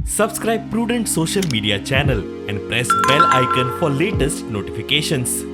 Subscribe Prudent Social Media channel and press bell icon for latest notifications.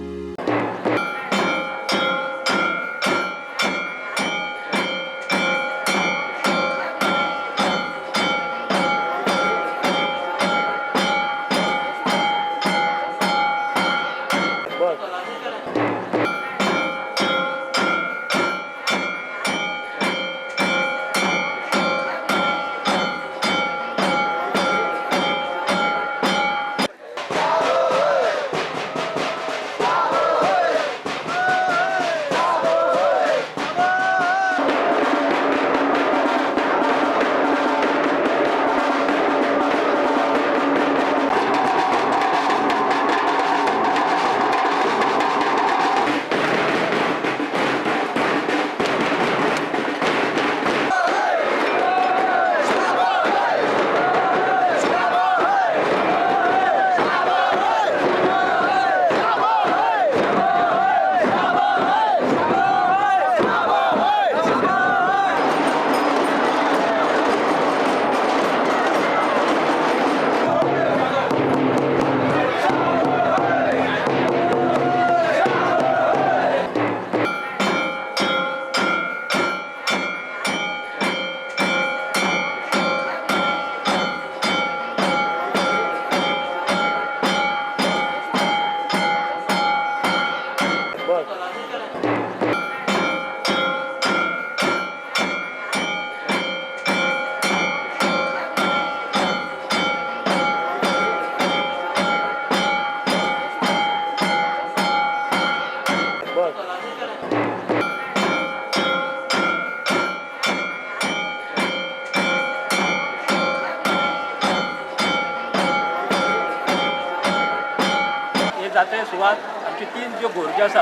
हे जात्रे सुरवात आमची तीन ज्यो गोरज्यो आसा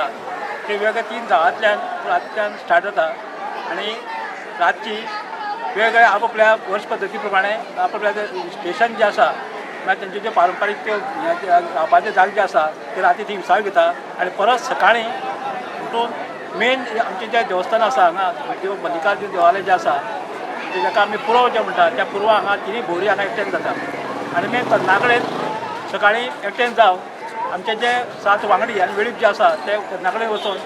त्यो वेगळ्या तीन गांवांतल्यान रातच्यान स्टार्ट जाता आनी रातची वेगवेगळ्या आपापल्या वर्स पद्दती प्रमाणे आपापल्या स्टेशन जें आसा म्हळ्यार तेंचे जे पारंपारीक ते हे रावपाचे जागे जे आसा ते राती ती विसाव घेता आनी परत सकाळीं उठून मेन आमचें जें देवस्थान आसा हांगा देव मल्लिकार्जून देवालय जें आसा जाका आमी पुरव जें म्हणटा त्या पुरवा हांगा तिनूय भोवरी हांगा एकठांय जाता आनी मेन कन्ना कडेन सकाळीं एकठांय जावन आमचे जे सात वांगडी आनी वेळीप जे आसा ते कन्ना कडेन वचून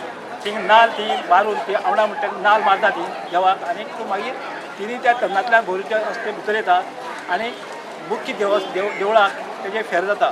थिंग नाल ती मारून ती आवडा म्हणटा नाल मारता ती देवाक आनी मागीर तिनी त्या कन्नांतल्यान भोवरीच्या रस्ते भितर येता आनी मुख्य देवळाक तेजे फेर जाता.